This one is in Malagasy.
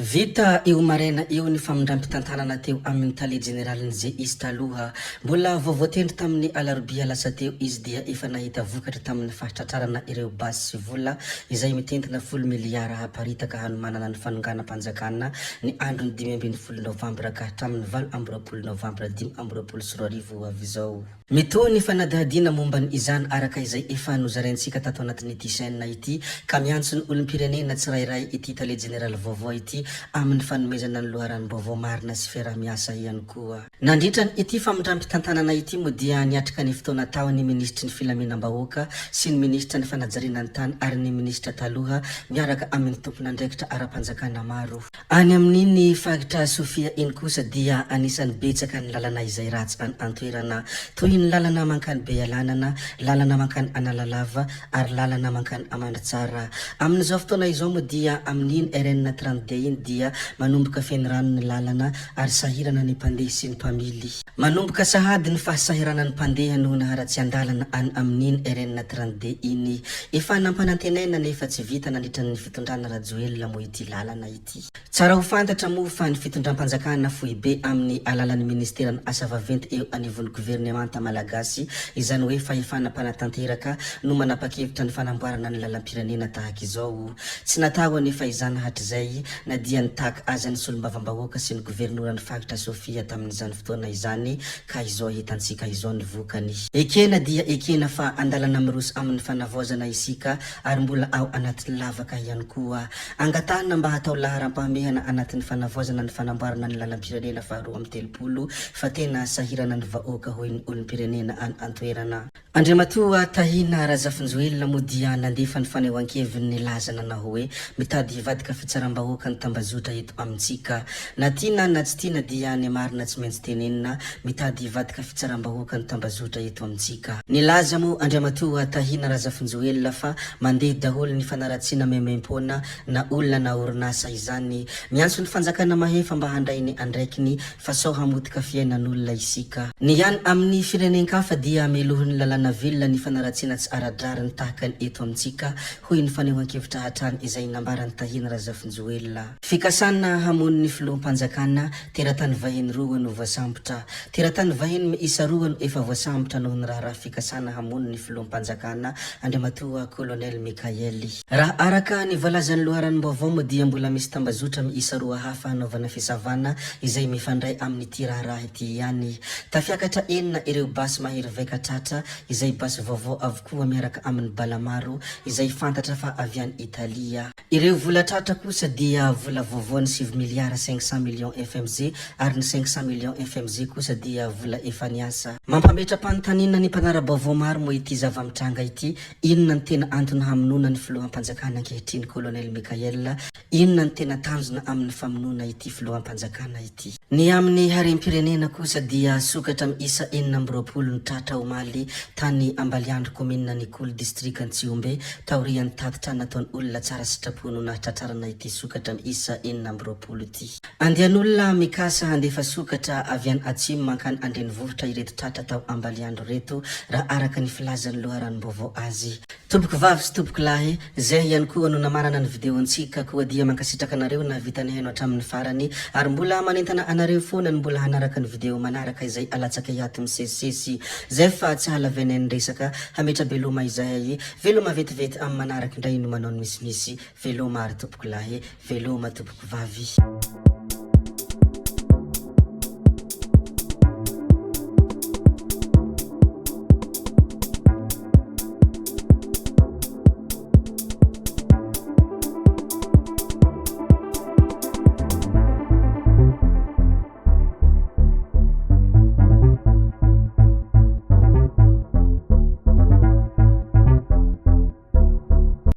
Vita io maraina io ny famindram-pitantanana teo amin'ny tale jeneralin'ny GIS taloha. Mbola vao voatendry tamin'ny alarobia lasa teo izy dia efa nahita vokatra tamin'ny fahatratrarana ireo basy sy vola izay mitentina folo miliara haparitaka hanomanana ny fanonganam-panjakana ny andron'ny 15 novambra ka hatramin'ny 28 novambra 2025 ho avy izao. Mitohy ny fanadihadiana momba ny izany araka izay efa nozaraintsika tato anatin'ity chaîne ity ka miantso ny olom-pirenena tsirairay ity tale jeneraly vaovao ity amin'ny fanomezana ny loharanom-baovao marina sy fiaraha-miasa ihany koa. Nandritra ny ity famindram-pitantanana ity moa dia niatrika ny fotoana tao ny minisitry ny filaminam-bahoaka sy ny minisitra ny fanajariana ny tany ary ny minisitra taloha miaraka amin'ny tompon'andraikitra ara-panjakana maro. Any amin'iny faritra Sofia iny kosa dia anisan'ny betsaka ny lalana izay ratsy any an-toerana, toy ny lalana mankany Bealanana, lalana mankany Analalava ary lalana mankany Amandritsara. Amin'izao fotoana izao moa dia amin'iny RN 32 iny dia manomboka feno rano ny lalana ary sahirana ny mpandeha sy ny mpamily. Manomboka sahady ny fahasahiranan'ny mpandeha noho ny haratsian-dalana any amin'iny RN 32 iny. Efa nampanantenaina nefa tsy vita nandritra ny fitondrana Rajoelina moa ity lalana ity. Tsara ho fantatra moa fa ny fitondram-panjakana foibe amin'ny alalan'ny ministeran'ny asa vaventy eo anivon'ny governemanta malagasy, izany hoe fahefana mpanatanteraka, no manapa-kevitra ny fanamboarana ny lalam-pirenena tahaka izao. Tsy natao anefa izany hatrizay na dia nitaky aza ny solombavambahoaka sy ny governoran'ny faritra Sofia tamin'izany fotoana izany ka izao hitantsika izao ny vokany. Ekena dia ekena fa andalana miroso amin'ny fanavaozana isika ary mbola ao anatin'ny lavaka ihany koa. Angatahina mba hatao laharam-pahamehana anatin'ny fanavaozana ny fanamboarana ny lalam-pirenena faharoa 32 fa tena sahirana ny vahoaka hoy ny olom-pirenena any an-toerana. Andriamatoa Tahina Razafinjoelina moa dia nandefa ny fanehoan-keviny nilaza nanao hoe mitady hivadika fitsaram-bahoaka ny tambazotra eto amintsika. Na tiana na tsy tiana dia ny marina tsy maintsy tenenina, mitady hivadika fitsaram-bahoaka ny tambazotra eto amintsika. Nilaza moa Andriamatoa Tahina Razafinjoelina fa mandeha daholo ny fanaratsiana maimaimpoana na olona na orinasa izany. Miantso ny fanjakana mahefa mba handray ny andraikiny fa sao hamotika fiainan'olona isika. Ny any amin'ny firenen-kafa dia melohin'ny lalàna velona ny fanaratsiana tsy ara-drariny tahaka ny eto amintsika, hoy ny fanehoan-kevitra hatrany izay nambaran'i Tahina Razafinjoelina. Fikasana hamono ny filoham-panjakana, teratany vahiny roa no voasambotra. Teratany vahiny miisa roa no efa voasambotra noho ny raharaha fikasana hamono ny filoham-panjakana, Andriamatoa Colonel Mickael. Raha araka ny voalazan'ny loharanom-baovao moa dia mbola misy tambazotra miisa roa hafa hanaovana fisavana izay mifandray amin'ity raharaha ity ihany. Tafiakatra enina ireo basy mahery vaika tratra izay basy vaovao avokoa miaraka amin'ny bala maro izay fantatra fa avy any Italia. Ireo vola tratra kosa dia vola vaovao ny sivy miliara cinq cent millions fmg ary ny cinq cent millions fmg kosa dia vola efa niasa. Mampametra-panontaniana ny mpanara-baovao maro moa ity zava-mitranga ity, inona no tena antony hamonoana ny filoham-panjakana ankehitriny Colonel Mickael, inona no tena tanjona amin'ny famonoana ity filoham-panjakana ity. Ny amin'ny harem-pirenena kosa dia sokatra miisa 26 no tratra omaly tany Ambaliandro kaominina Anikolo distrikan'i Tsihombe taorian'ny tatitra nataon'olona tsara sitrapo no nahatratrarana ity sokatra miisa 26 ity. Andian'olona mikasa handefa sokatra avy any atsimo mankany an-drenivohitra ireto tratra tao Ambaliandro ireto raha araka ny filazan'ny loharanom-baovao azy. Tompoko vavy sy tompoko lahy, zay ihany koa no namarana ny video ntsika koa dia mankasitraka anareo nahavita nihaino hatramin'ny farany ary mbola manentana anareo foana ny mbola hanaraka ny video manaraka izay alatsakay ato misesisesy zay fa tsy hahalavenay ny resaka hametra-beloma izahay veloma vetivety amin'ny manaraka indray no manao ny misimisy veloma ary tompoko lahy veloma tompoko vavy.